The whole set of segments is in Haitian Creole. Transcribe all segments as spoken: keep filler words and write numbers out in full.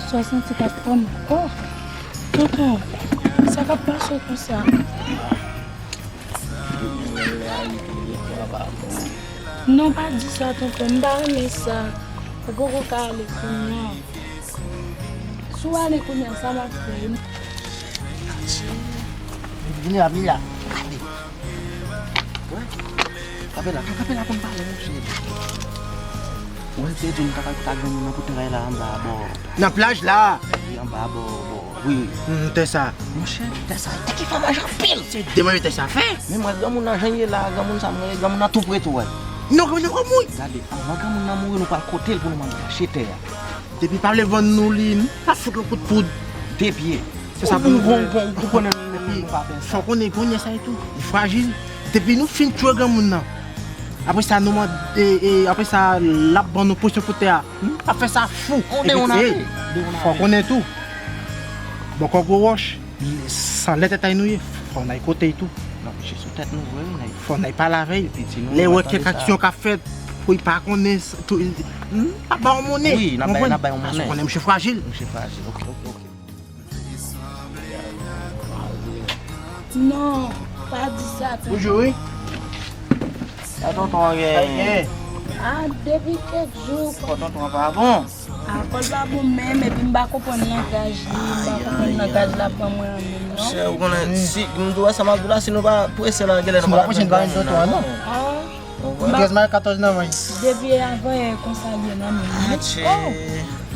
Sa santi k ap pran m. Oh, tonton, sa k ap pase konsa? Non, pa di sa, tonton. M pa renmen sa. Ou poko ka ale kounye a. Si w ale kounye a, sa m ap fè? Vini la, vini la. Gade. Wè? Kanpe la, kanpe la pou n pale, monchè. Wè, se di m ta pral kite granmoun nan pou travay la anba bò. Nan plaj la? Wi, anba bò, bò. Wi, wi. Hmm, tè sa. Monchè, tè sa, tè ki fè manje anpil. Se de manje tè sa fè. Men mwen, granmoun nan jan l ye la, granmoun sa mwen, granmoun nan tou pre tou, wè. Non, granmoun nan mouri. Gade, anvan granmoun nan mouri, nou pral kote l pou nou mande l achte tè a. Depi pa vle vann nou li, nou pa fout yon kout poud. De pye. Se sa pou nou fè. Ou konnen nou menm nou pa fè sa. Fò konnen grannyès sa e tou, li frajil. Depi nou fin tchwe granmoun nan, apre sa nou mande, e, apre sa l ap ban nou presyon pou tè a. Nou pa fè sa fou. Epi, fò konnen tou, bòkò gwo wòch, se anlè tèt a nou ye. Fò n al kote l tou. N ap mache sou tèt nou vre, wi, nèg. Fò n al pale avè l. Lè wè kèk aksyon k ap fèt, pou l pa konnen, tou, n ap ba yon monnen. Wi, n ap ba, n ap ba yon monnen. Paske w konnen misye frajil. Misye frajil, ok, ok, ok. Non, pa di sa, tonton. Bonjou, wi. Sa tonton an genyen? A, depi kèk jou. Kò tonton an pa bon? A, kò l pa bon menm, epi m pa konprann langaj li, m pa konprann langaj l ap ban mwen an menm, non. Monchè, ou konnen, si, m di w sa m ap di w la, si nou pa prese la, genlè nou pa prese, nou pa jwenn tonton an, non. Trèz may, katòz novanm. Depi avan yè konsa l ye nan men m. Oh,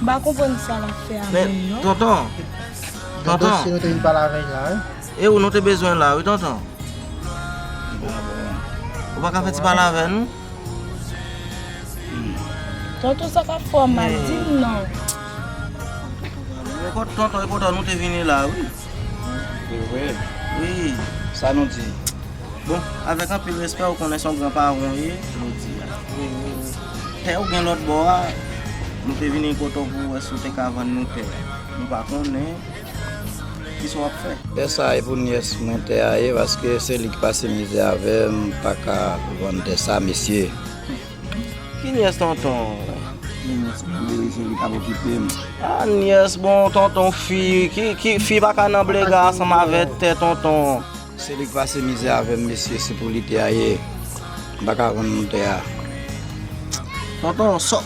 m pa konprann sa l ap fè a menm, non. Tonton. Tonton. Dosye nou te vin pale avè l la, wi. E ou nou te bezwen la, wi, tonton. Ou pa ka fè ti pale avè nou? Tonton, sa k ap fè w mal, di m non. Tonton, e poutan nou te vini la, wi. Wi, wi. Wi. Sa nou di? Bon, avèk anpil respè, ou konnen se yon gran paran w ye, jodi a. Tè ou gen lòt bò a, nou te vini kote w pou wè si w te ka vann nou tè a. Nou pa konnen kisa w ap fè. Tè sa a e pou nyès mwen tè a ye, paske se li ki pase mizè avè m, m pa ka vann tè sa, mesye. Ki nyès tonton? Ki nyès mwen, se li k ap okipe m. A, nyès, bon, tonton, fi, ki, ki, fi pa ka nan blega ansanm avè tè tonton. Se li k pase mizè avè m, mesye, se pou li tè a ye. M pa ka vann nou tè a. Tonton, sò,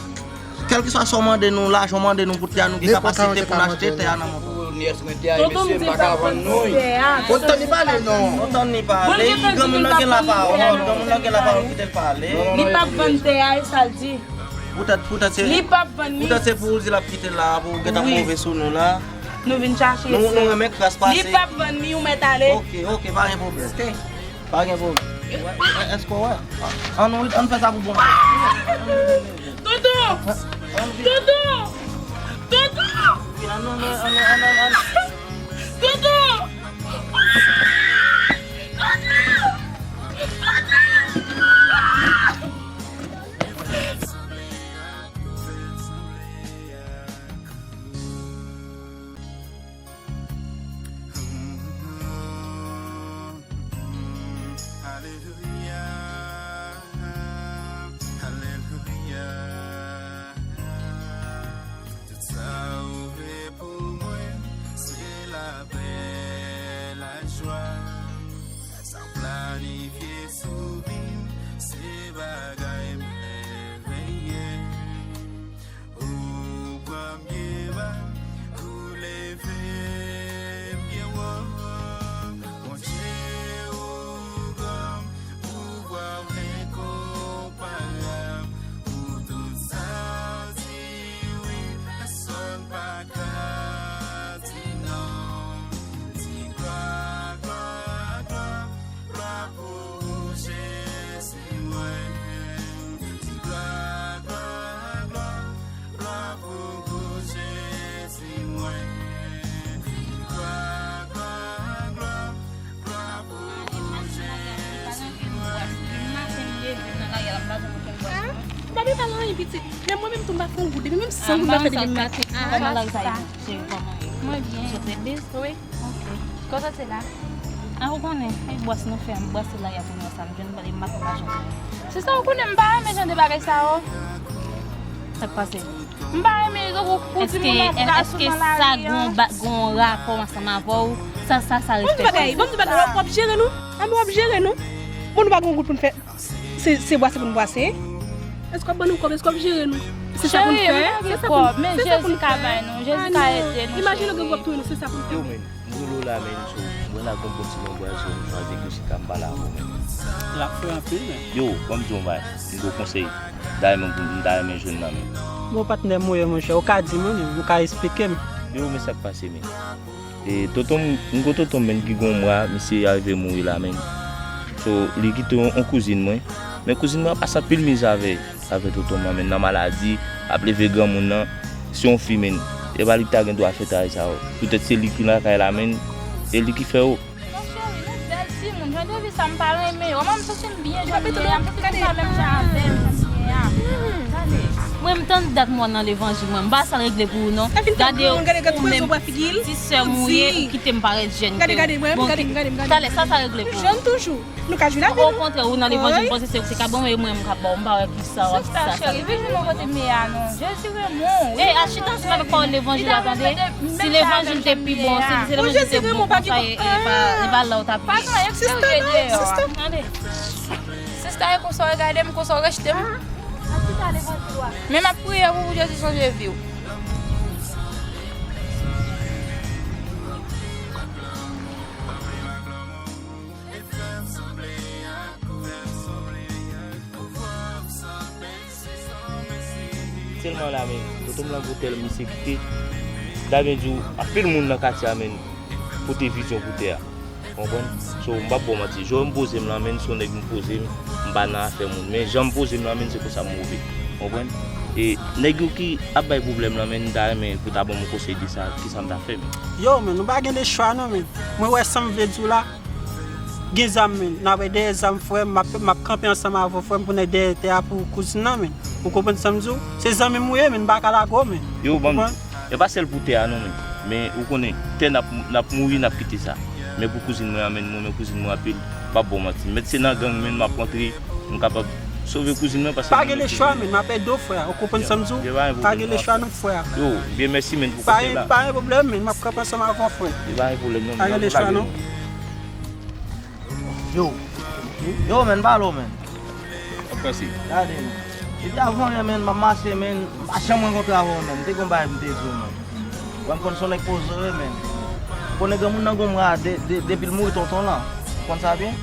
kèlkeswa sa w mande nou, lajan w mande nou pou tè a, nou gen kapasite pou n achte tè a nan men w. Tonton, m di pa vann tè a. Ou tande pale, non. Ou tande pale, granmoun nan gen lapawòl, granmoun nan gen lapawòl, kite l pale. Li p ap vann tè a, e sa l di. Poutèt, poutèt se, poutèt se pou w di l ap kite l la, pou w gentan move sou nou la. Nou vin chache sè. Nou, nou renmen kras pase. Li p ap vann li, ou mèt ale. Ok, ok, pa gen pwoblèm. Ok. Pa gen pwoblèm. Wè, wè, èske w wè? An nou, an fè sa pou bon. Tonton! Tonton! Tonton! Tonton! Alelouya, alelouya. Tout sa ou vle pou mwen, se lapè, lajwa. Sa w planifye sou vi m, se bagay mèveye. Ou pran m byen ba, ou leve m byen wo. Bondye, ou gran, pouvwa w enkonparab. Pou tout sa w di wi, pèsonn pa ka di non. Di glwa, glwa, glwa, glwa pou ou, Jezi mwen. Di glwa, glwa, glwa, glwa pou ou, Jezi mwen. Di glwa, glwa, glwa, glwa pou ou, Jezi mwen. Papi pa nan anyen pitit. Menm mwen menm tou m pa fè yon goud. Depi menm san goud m pa fè depi m maten. Kòman lari sa ye? Cheri, kòman ye? Mwen byen. Sot legliz? Wi. Ok. Kote w soti la? A, ou konnen, e bwès nou fè, m bwès la, y ap vin wè sa m jwenn, m pa t konn pa jwenn. Sista, ou konnen m pa renmen jan de bagay sa yo. Sa k pase? M pa renmen gwo kou di moun nan bras ou nan lari an. Èske sa gon ba- gon rapò ansanm avè w? Sa, sa, sa respè. Bon, m di bagay, bon, m di bagay, w ap jere nou? Anben, w ap jere nou? Bon, nou pa gon goud pou n fè. Se, se bwase pou n bwase. Èske w ap ban nou kòb? Èske w ap jere nou? Se sa pou n fè? Se sa pou n fè? Men Jezi ka bay nou, Jezi ka ede nou. Imajine w gen kòb touye nou, se sa pou n fè? Yo, men, m rele w la, men, so, mwen la gon bon ti manbwazè, m chwazi kou chita m pale avè w, men. L ap fè anpil, men. Yo, ban m di w yon bagay, m gon konsèy. M ta renmen, m ta renmen jwenn nan, men. Bon, patnè m ou ye, monchè, ou ka di mwen, men, ou ka esplike m. Yo, men sa k pase, men. E, tonton m, m gon tonton m, menn, ki gon mwa, misye arive mouri la, menn. So, li kite yon, yon kouzin mwen. Men kouzin mwen an pase anpil mizè avè, avè tonton m nan, menn, nan maladi, ap leve granmoun nan. Se yon fi, menn. E pa li ki ta gen dwa fè travay sa yo. Poutèt se li ki lakay la, menn. E li ki fè yo. Mon cheri, nou bèl timoun. Jan de vi sa, m pa renmen yo. Mwen, m santi m byen jan m ye a. M santi m pa menm jan avè m jan m ye a. Gade. Mwen, m tann dat mwen nan levanjil, mwen. M pa sa regle pou ou, non. Gade ou menm, ti sè m ou ye, ou kite m parèt jèn ke ou. Bon, talè, sa, sa regle pou ou. Jèn toujou. Nou ka jwi lavi nou. Okontrè, ou nan levanjil, m panse se ou ki ka ban mwen, e mwen, m ka ba w, m pa wè kisa w ap di sa. Sista cheri, vin jwenn mwen kote m ye a, non. Jezi renmen w. E, al chita ansanm avèk pawòl levanjil la, tande. Si levanjil te pi bon, si, si levanjil te bon konsa, e, e pa, e pa la w t ap ye. Sista, non, sista. Tande. Sista, e konsa w regade m, konsa w rejte m. Men m ap priye pou, pou Jezi chanje vi w. Sèlman la, men, tonton m lan gon tèl misye kite. M ta byen di w, anpil moun nan katye a, men, pote vizyon pou tè a. Konprann? So, m p ap ba w manti. Jan m poze m lan, men, se yon nèg m poze m, m pa nan afè moun. Men, jan m poze m lan, men, se konsa m move. Konprann? E nèg yo ki ap bay pwoblèm lan, men, m ta renmen pou ta ban m yon konsèy de sa, kisa m ta fè, men. Yo, men, nou pa gen de chwa, non, men. Mwen wè sa m vle di w la. Gen zam, men. N ap dèyè zam, frè m. M ap, m ap kanpe ansanm avè w, frè m, pou n dèyè tè a pou kouzin nan, men. Ou konprann sa m di w? Se zanmi m ou ye, men. M pa ka lage w, men. Yo, ban m, e pa sèl pou tè a, non, men. Men, ou konnen, tè n ap, n ap mouri, n ap kite sa. Men pou kouzin mwen an, men, m renmen kouzin mwen anpil. M p ap ba w manti. Mèt se nan gang, men, m ap rantre, m kapab sove kouzin mwen, paske pa gen lechwa, men. M ap ede w, frè. Ou konprann sa m di w? Pa gen lechwa, non, frè. Yo, byen, mèsi, men, pou konsèy la. Pa gen pwoblèm, men. M ap kanpe ansanm avè w, frè. Pa gen pwoblèm, non. Pa gen lechwa, non. Yo. Yo, men, pale w, men. Ap pase. Gade, men. Depi avan yè, men, m ap mache, men, m pa janm rankontre avè w, men. M te gon bagay m te di w, men. Wè, m konn se yon nèg poze w ye, men. Ou konnen granmoun nan gon mwa de, de, depi l mouri tonton lan. Ou konn sa byen?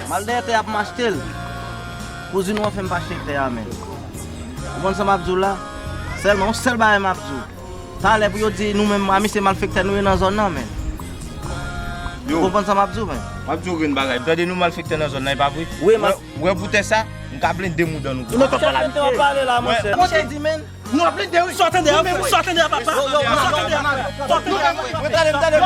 M al dèyè tè a pou m achte l. Kouzin ou an fè m pa achte tè a, men. Ou konn sa m ap di w la? Sèlman, yon sèl bagay m ap di w. Talè pou yo di nou menm a misye malfektè nou ye nan zòn nan, men. Yo. Ou konprann sa m ap di w, men? M ap di w grenn bagay. Tande nou malfektè nan zòn nan, e pa vre? Wi, wè, wè pou tè sa, m ka blende mouda nou. Nou konprann la, misye. Pale la, monchè. Monchè di, men. Nou ap blende, wi. Sa w tande a, sa w tande a, papa. Sa w tande a. Sa w tande a. Tande, tande.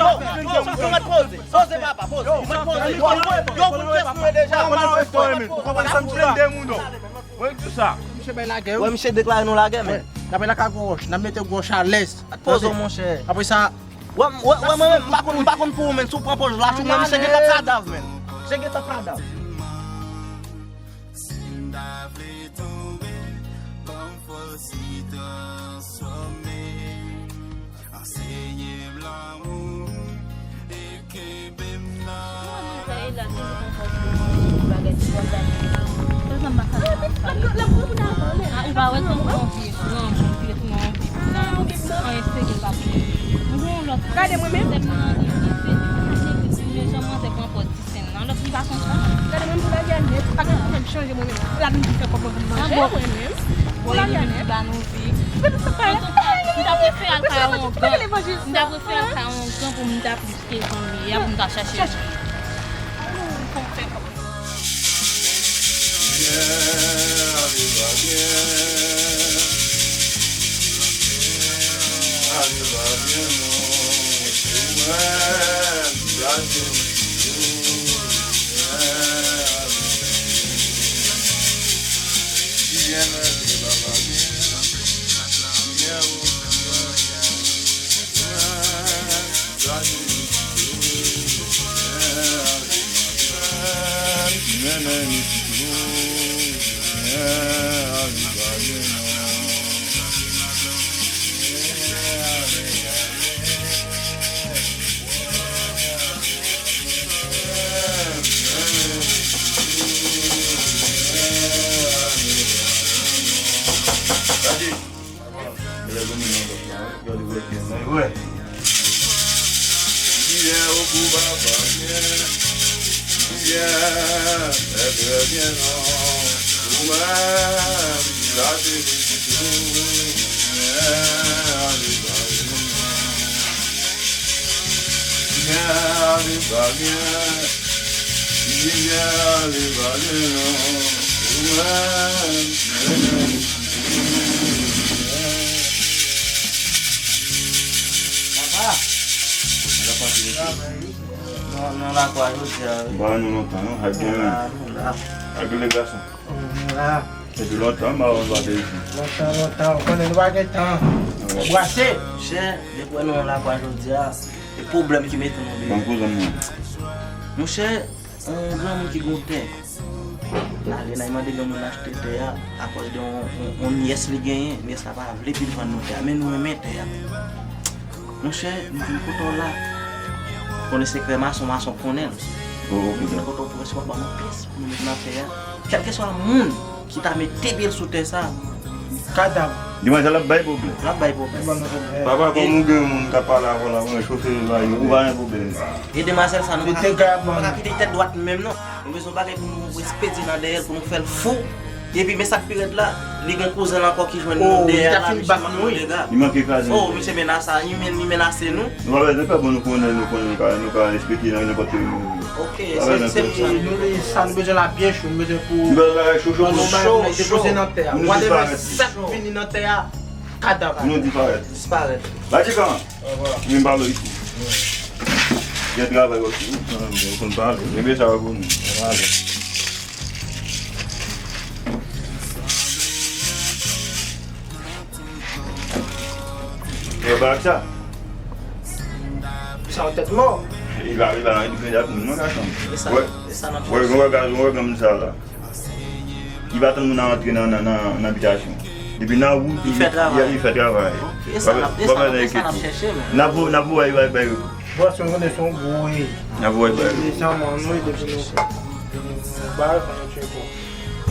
Yo, yo, yo, mèt poze. Poze, papa, poze. Mèt poze. Yo, yo, moun tès nou ye deja. Ou konprann sa m di la? Blende mouda. Mwen di sa. Misye bay lagè, wi. Wè, misye deklare nou lagè, men. N ap lakay gwo wòch, n ap mete gwo wòch alèz. Poze w, monchè. Apre sa, wè, wè, wè, mwen menm, m pa konn, m pa konn pou ou, men, si w pran pòz lach ou, men, misye gentan kadav, men. Misye gentan kadav. Si m ta vle tonbe, ban m fòs li transfòme. Anseye m lanmou e kenbe m nan. Ou pa wè tonton an vye gran, vye tounen an vye gran. An espere l pa pou. Mwen gen yon lòt. Gade mwen menm. Sèm nan li vye, li pa chèche, li vye jan mwen te pran pòz. Sen nan lòt li pa konsa. Gade mwen pou lage a nèt. Pa gen pou fè m chanje mwen menm. La vin di fè kòb mwen pou m manje mwen menm. Pou lage a nèt. Ba nou vi. Antouka, m ta prefere al kay yon gang. M ta prefere al kay yon gang pou m ta plis ke jan m ye a pou m ta chache. Chache. Byen, ale va byen. Ale va byen, non. Ou menm, gade m. Lè vini nan lòt la, wi. Gade vre byen, men, wi. Byen, o kou papa, byen. Byen, trè, trè byen, non. Ou menm, la te vini tou. Byen, ale pale, non. Byen, ale pale, non. Byen, ale pale, non. Ou menm, byen. Papa. Nan, nan lakwa jodi a, wi. Ba nou lontan, non? Ak gen, la, nou la. Ak gen gason. Nou la. Depi lontan, ba nou pa te isit. Lontan, lontan. Ou konnen nou pa gen tan. Brase. Monchè, depi nou nan lakwa jodi a, e pwoblèm ki mete nou deyò. Ban m koze m nan. Monchè, yon granmoun ki gen yon tè. N ale, n al mande granmoun nan achte tè a, akòz de yon, yon, yon nyès li genyen, nyès la pa vle vin vann nou tè a, men nou renmen tè a. Monchè, nou vin kote w la. Konnen sekrè mason, mason konnen l. Oh, ok. Nou vin kote w pou wè si w ap ban nou pyès pou nou met nan tè a. Kèlkeswa moun ki ta mete pye l sou tè sa, kadav. Demwazèl ap bay pwoblèm. L ap bay pwoblèm. Papa, kòm ou gen moun k ap pale avè w la, mwen chofe la, yo, ou pa gen pwoblèm. E demwazèl sa, nou pa kite, nou pa ka kite tèt dwat menm, non. Nou bezwen bagay pou nou espedye nan dèyè l, pou nou fè l fou. Epi, men sa k pi rèd la, li gen kouzen l ankò ki jwenn nou dèyè la, misye ban nou dega. Li manke kraze nou. Oh, misye menase, li men-, li menase nou. Nou pa bezwen pè, bon, nou konnen, nou konnen, nou ka, nou ka esplike nan nenpòt ki moman. Ok, se, se pou sa. Nou, sa nou bezwen la byen cho, nou bezwen pou. Nou bezwen bagay cho, cho, ban nou bagay pou nou depoze nan tè a. Whatever sa k vini nan tè a, kadav. Pou nou disparèt. Disparèt. Vatikan. Vin pale isit. Gen travay osi. Ou konn pale. Ebyen sa va pou nou. Pale. Yo, ba sa. Sa yon tèt mò. Li va, li va nan edikasyon ak moun, non, gason. E sa, e sa n ap chèche. Wè, wè, wè, gaz, wè, granmoun sa la. Li pa tann moun nan rantre nan, nan, nan, nan abitasyon. Depi nan wout, li, li fè travay. Li, li fè travay. Ok, e sa n ap, e sa n ap, e sa n ap chèche, men. N ap vo-, n ap voye bay, bay. Bò, se yon, se yon gwo, wi. N ap voye bay. Li, li, se yon moun, wi, depi nou, nou ba, fò nou tcheke.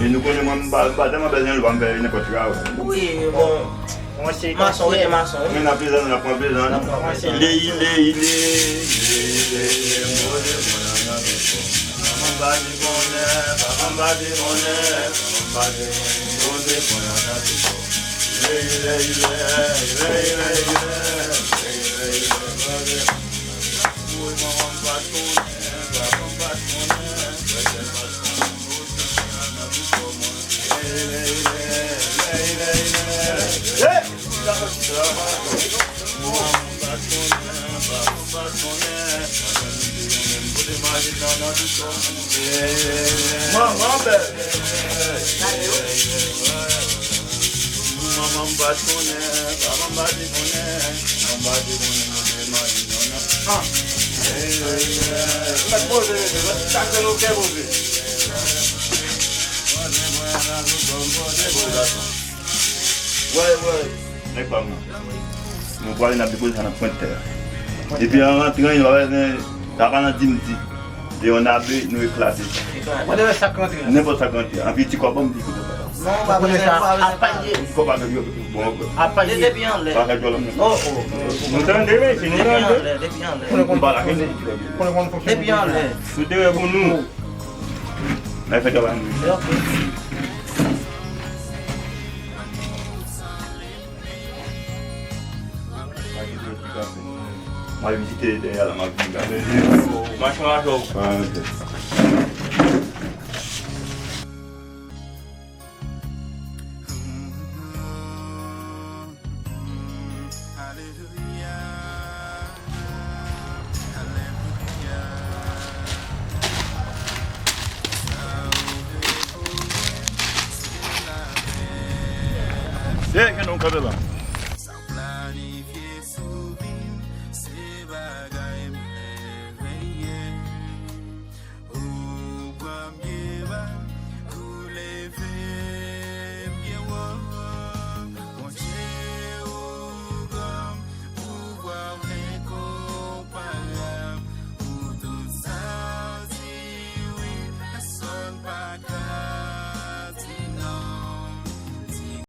E nou konnen mwen, m pa, m pa tèlman bezwen l, pa m fè nenpòt travay. Wi, bon. Mwen se mason, rete mason, wi. Men n ap plezan, n ap pran plezan. N ap pran plezan. Ley, ley, ley, ley, ley, mwen se mwen nan nan. Manman m pa di konnen, papa m pa di konnen, manman m pa di konnen, mwen se mwen nan nan. Ley, ley, ley, ley, ley, ley, ley, ley, ley, mwen se mwen. Wi, manman m pa t konnen, papa m pa t konnen, frè m pa t konnen. Manman bèl. Manman m pa t konnen, papa m pa t konnen, manman m pa t konnen, mwen te mari nan nan. Ah. Mèt poze, mesye, mèt sak fè nou kè poze. Wè, wè. Nèg pa m nan. Nou prale, n ap depoze sa nan pwent tè a. Epi an rantran, nou va wè, sa pa nan di m di. E yon abe, nou eklate. Whatever sa k rantre. Nenpòt sa k rantre. Anpi ti kòb, ban m di kòb. Non, pa bezwen, pa bezwen. Ti kòb avèk yo, bon, apaye. Depi anlè. Pa fè djòl nan. Oh, oh. Nou tande, mesye, nou tande. Depi anlè, depi anlè. Nou pa la, depi anlè. Depi anlè. Sou teren pou nou. N a fè travay nou. Ok. M al vizite dèyè la, m al vin gade. Machan, machan. Ah, ok. Hey, gen nou kanpe la.